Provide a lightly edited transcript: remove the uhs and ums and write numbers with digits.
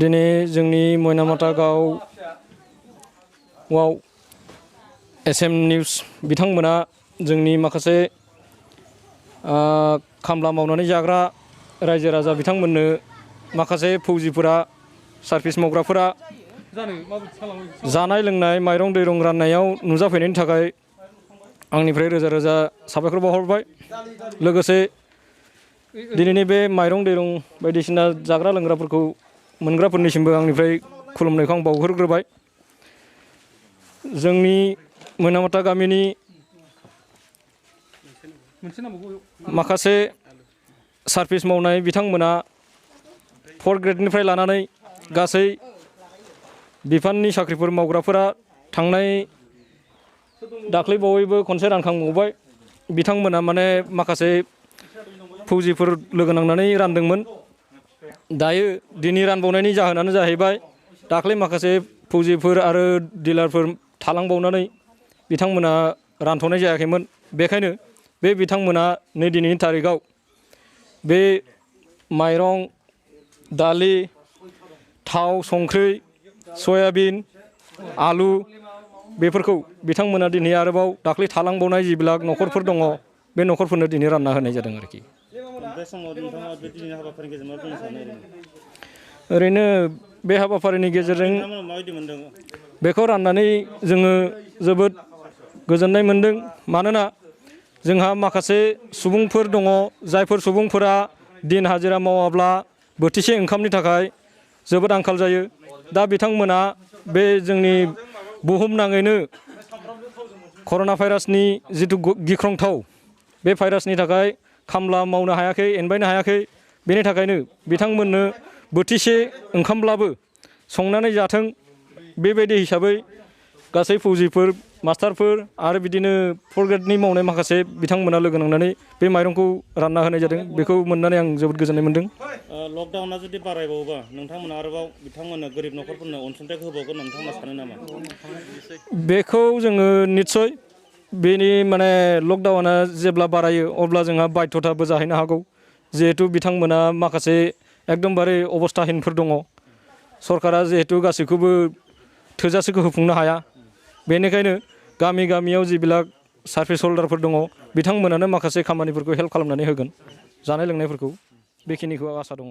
दिनै जोंनि मयनामाता गावआव SM news बिथांमोना जोंनि माखासे खामला मावनानै जाग्रा रायजो राजा बिथांमोननो माखासे फौजिफोरा सार्भिस मावग्राफोरा जानाय लोंनाय माइरं दैरं राननायाव नुजाफैनायनि थाखाय आंनिफ्राय रोजा रोजा साबायखर बावहरबाय। लोगोसे दिनैनि बे माइरं दैरं बायदिसिना जाग्रा लोंग्राफोरखौ मोनग्राफोरनिसिमबो आंनिफ्राय खुलुमनायखौ आं बावहरग्रोबाय। जोंनि मयनामाता गामिनि माखासे सार्भिस मावनाय बिथांमोना 4 ग्रेडनिफ्राय लानानै गासै बिफाननि साख्रिफोर मावग्राफोरा थांनाय दाख्लै बावैबो खनसे रानखांबावबाय। बिथांमोना माने माखासे फौजिफोर लोगो नांनानै रानदोंमोन। दायो दिनै रानबावनायनि जाहोनानो जाहैबाय दाख्लै माखासे फौजिफोर आरो डिलारफोर थालांबावनानै बिथांमोना रानथ'नाय जायाखैमोन। बेखायनो बे बिथांमोना नै दिनैनि थारिखआव बे माइरं दालि थाव संख्रि सयाबिन आलु बेफोरखौ बिथांमोना दिनै आरोबाव दाख्लै थालांबावनाय जिबिलाक न'खरफोर दङ बे न'खरफोरनो दिनै रानना होनाय जादों आरोखि। ओरैनो बे हाबाफारिनि गेजेरजों बेखौ राननानै जोङो जोबोद गोजोननाय मोनदों। मानोना जोंहा माखासे सुबुंफोर दङ जायफोर सुबुंफोरा दिन हाजिरा मावाब्ला बोथिसे ओंखामनि थाखाय जोबोद आंखाल जायो। दा बिथांमोना बे जोंनि बुहुमनाङैनो कर'ना भाइरासनि जिथु गिख्रंथाव बे भाइरासनि थाखाय खामला मावनो हायाखै एनबायनो हायाखै। बेनि थाखायनो बिथांमोननो बोथिसे ओंखामब्लाबो संनानै जाथों बेबायदि हिसाबै गासै फौजिफोर मास्टारफोर आरो बिदिनो 4 ग्रेडनि मावनाय माखासे बिथांमोना लोगो नांनानै बे माइरंखौ रानना होनाय जादों। बेखौ मोननानै आं जोबोद गोजोननाय मोनदों। लकडाउना जुदि बारायबावोबा नोंथांमोना आरोबाव बिथांमोननो गोरिब न'खरफोरनो अनसुंथाइखौ होबावगोन नोंथांमोना सानो नामा? बेखौ जोङो निस्सय बेनि माने लकडाउना जेब्ला बारायो अब्ला जोंहा बाध्यथाबो जाहैनो हागौ। जिहेथु बिथांमोना माखासे एकदमबारे अबस्थाहीनफोर दङ। सरकारा जिहेतु गासैखौबो थोजासेखौ होफुंनो हाया। बेनिखायनो गामि गामियाव जिबिलाक सार्भिस हल्डारफोर दङ बिथांमोनानो माखासे खामानिफोरखौ हेल्प खालामनानै होगोन जानाय लोंनायफोरखौ बेखिनिखौ आसा दङ।